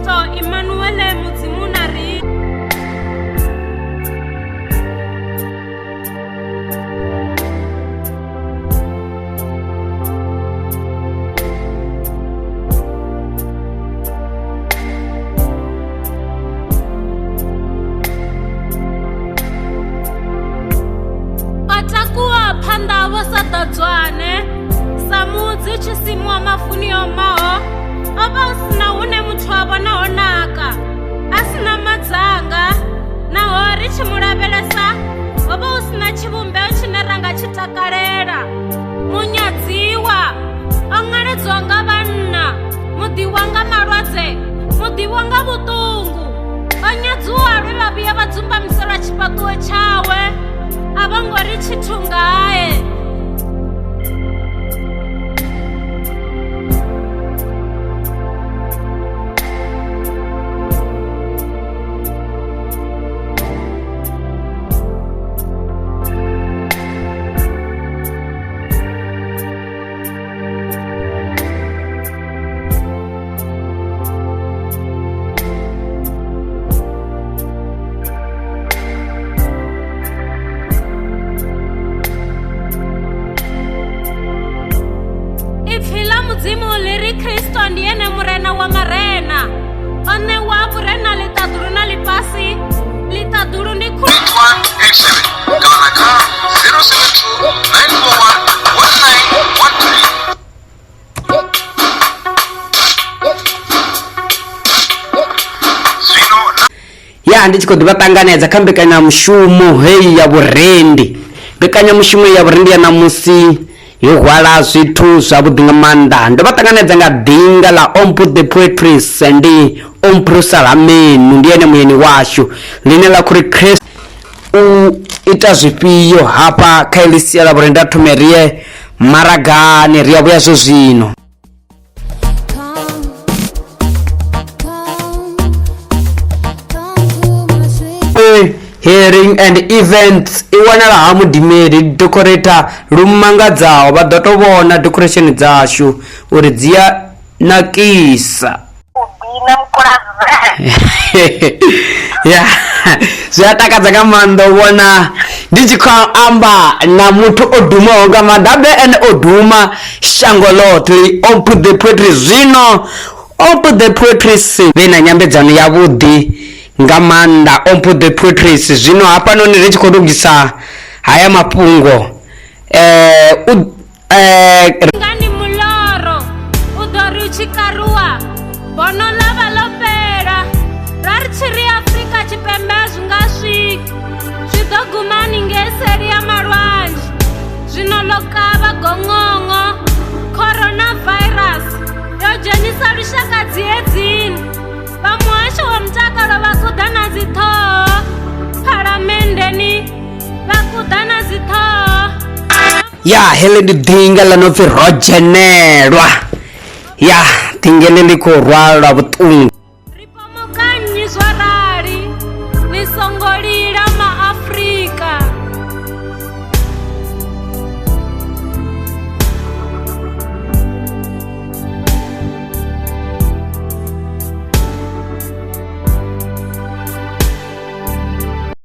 Kristo Imanuele Mudzimu na riṋe. O takuwa phanḓa vho sa ḓadzwane sa mudzi u tshi simuwa mavuni omaho o vha hu si na hune muthu a vhona ho naka a si na madzanga naho ri tshi mu lavhelesa ho vha hu si na tshivhumbeo tshine ra nga tshi takalela munyadziwa o ṅaledzwa nga vhanna muḓiwa nga malwadze muḓiwa nga vhuṱungu o nyadziwa lwe vha vhuya vha dzumbamiselwa tshifhaṱuwo tshawe a vho ngo ri tshithu ngae. Ipfi ḽa Mudzimu ḽi ri Kristo ndi ene Murena wa marena, o ṋewa vhurena ḽiṱaḓulu na ḽifhasi. Ḽiṱaḓulu ndi khulu. 8187 kana kha 072 941 1913. Ya ndi tshi khou ḓi vha ṱanganedza kha mbekanyamushumo heyi ya vhurendi mbekanyamushumo ya vhurendi ya ṋamusi yo hwala zwithu zwavhuḓi nga maanḓa ndo vha ṱanganedza nga ḓinga ḽa ompu the poetries ndi omphu salamenu ndi ene muyeni washu ḽine ḽa khou ri Christ u ita zwifhio hafha kha iḽi sia ḽa vhurendi a thome ri ye maragani ri a vhuya zwo zwino. Hearing and events i wanala ha mudimeli decorator lu mangadzaho vha ḓo to vhona decoration dzashu uri dzi a nakisa ya zwi a takadza nga maanḓa u vhona ndi tshi khou amba na muthu o dumaho nga maanḓa abe ene o duma shango ḽoṱhe ompu the poetry zwino ompu the poetry vhe na nyambedzano yavhuḓi nga maanḓa ompu the poetry zwino hafhanoni ri tshi khou lugisa haya mafhungo um Ngani muloro u ḓo ri u tshi karuwa bono ḽa vha ḽo fhela ra ri tshi ri Afrika Tshipembe a zwi nga swiki zwi ḓo guma haningei seli ya malwanzhe zwino ḽo kavha goṅoṅo coronavirus yo dzhenisa lushaka dziedzini vha muhasho wa mutakalo vha kuḓa na dziṱhoho phalamenndeni vha kuḓa na dziṱhoho Ya heḽi ndi ḓinga ḽa no pfi ro dzhenelwa ya ḓinga heḽi ḽi khou rwa lwa vhuṱungu.